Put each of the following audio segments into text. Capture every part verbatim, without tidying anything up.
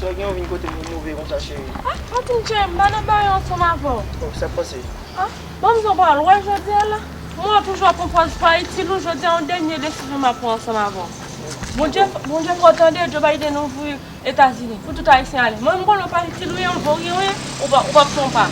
Sa gen yon vin kote m move konsa, cheri. Ah, Fatin, cheri, m pa nan bagay ansanm avè w. Oh, sa k pase? Ah, ban m di w yon pawòl, w wè jodi a la, mwen toujou ap pran pòz pa itil ou, jodi a yon dènye desizyon m ap pran ansanm avè w. Bondye, Bondye fè w tande, Joe Biden ouvri Etazini pou tout Ayisyen ale. Mwen, m konnen w pa itil ou ye, yon voryen ou ye, ou p ap, ou p ap fè yon pa.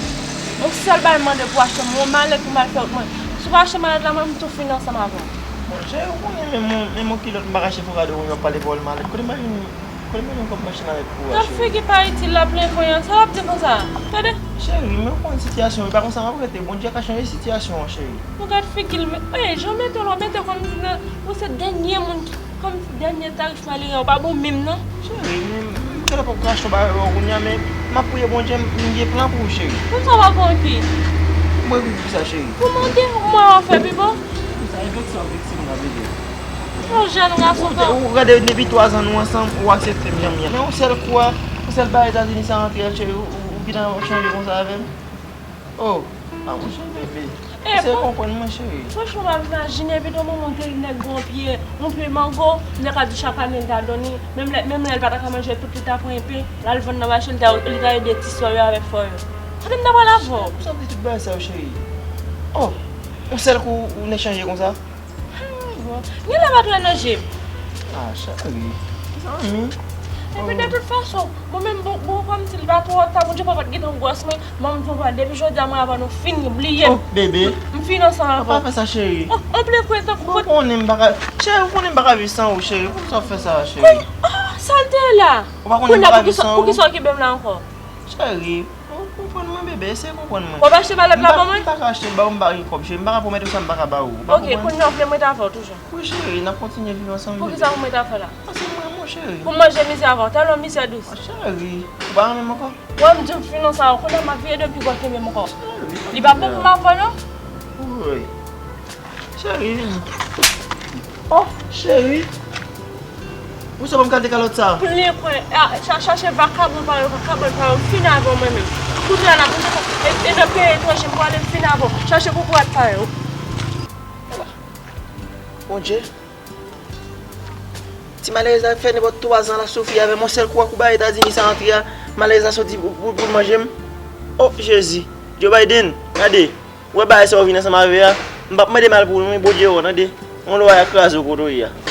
Yon sèl bagay m mande pou w achte m yon malèt pou m al fè wout mwen. Si w pa achte malèt la, mwen, m tou fini ansanm avè w. Bon, cheri, ou konnen menm yon, menm yon kilòt m pa ka achte fò gade w, w ap pale pawòl malèt. Kote m pa jwenn, kote m pa jwenn kòb m achte malèt pou ou a, cheri? Gad figi pa itil la plen konnya, sa w ap di konsa? Tande. Cheri, men ou konn sitiyasyon, e pa konsa m ap rete. Bondye ka chanje sitiyasyon an, cheri. Ou gad figi l, men, ey, jan w mete w la, w mete w kòmsi nan, ou se dènye moun ki, kòmsi dènye tarif malere, ou pa bon menm non. Cheri, men m genlè poko ka achte yon bagay pou ou kounye a, men m ap priye Bondye, m gen plan pou ou, cheri. Konsa w pa konn ki? Mwen vin pou sa, cheri. Pou mande, mwen an fè pi bon. Sa e vekse w ap vekse m nan, bebe. Yon jèn gason. Ou te, ou gade depi twa zan nou ansanm, ou aksepte m jan m ye. Men yon sèl kou a, yon sèl bagay Etazini sa antre, cheri, ou, ou, ou gentan chanje konsa avè m. Oh, a monchè bebe. Eseye konprann mwen, cheri. Franchman, m ap imajine, epi tou, manman, w te nèg gen yon pye, yon pye mango, nèg ap di chak ane l ta donn li, menm lè, menm lè l pa ta ka manje tout, li ta pran enpe, l al vann nan mache, li ta, li ta ede ti sè yo avèk frè yo. Kote m ta pral avè w? Sa vle di tout bagay sa yo, cheri? Oh, yon sèl kou, ou nèk chanje konsa? Bon, genlè pa klè nan je m. Ah, cheri. Zanmi. Epi de tout fason, mwen menm, bon, bon, kòmsi li pa twò ta, Bondye pa t gentan gwòs mwen, ban m di w bagay, depi jodi a mwen avè w nou fini, bliye m. Oh, bebe. M fini ansanm avè w. Pa fè sa, cheri. Oh, anpil kwè tankou. Bon, konnen m pa ka, cheri, ou konnen m pa ka viv san ou, cheri. Poukisa w fè sa, cheri? Kon, ah, sa l te ye la? Ou pa konnen m pa ka viv san ou? Poukisa w kenbe m la ankò? Cheri. Ou konprann mwen, bebe, eseye konprann mwen. W ap achte malèt la ban mwen? M pa ka achte l ba ou, m pa gen kòb, cheri. M pa ka pwomèt ou sa m pa ka ba ou. Ou pa konprann? Ok, kounye a w vle m ret avè w toujou? Wi, cheri, n ap kontinye viv ansanm, bebe. Poukisa pou m ret avè w la? Paske m renmen w, cheri. Pou m manje mizè avè w, tèlman mizè dous. Ah, cheri, ou pa renmen m ankò? Wè m di w fini sa, kounye a m ap vire de pi gwo kenbe m ankò. Cheri, li pa bon pou m avè w, non? Wi. Cheri, vini. Oh, cheri. Ou sa ban m kalite kalòt sa? Plen kwen. Ah, cha-, chache vakabon pa yo, vakabon pa yo, m fini avè w mwen menm. Kounye a la, kounye a, e, e nan peyi etranje, m prale, m fini avè w. Chache kokorat pa yo. Bondye. Ti malerèz la fè nenpòt twa zan l ap soufri avè m. Yon sèl kou a kou ba Etazini sa antre a, malerèz la soti pou, pou, pou l manje m. Oh, Jezi. Joe Biden, gade. Ou wè bagay sa ou vin ansanm avè a? M p ap mande mal pou ou non, men Bondye wè w, tande. Yon lwa y a kraze w kote w ye a.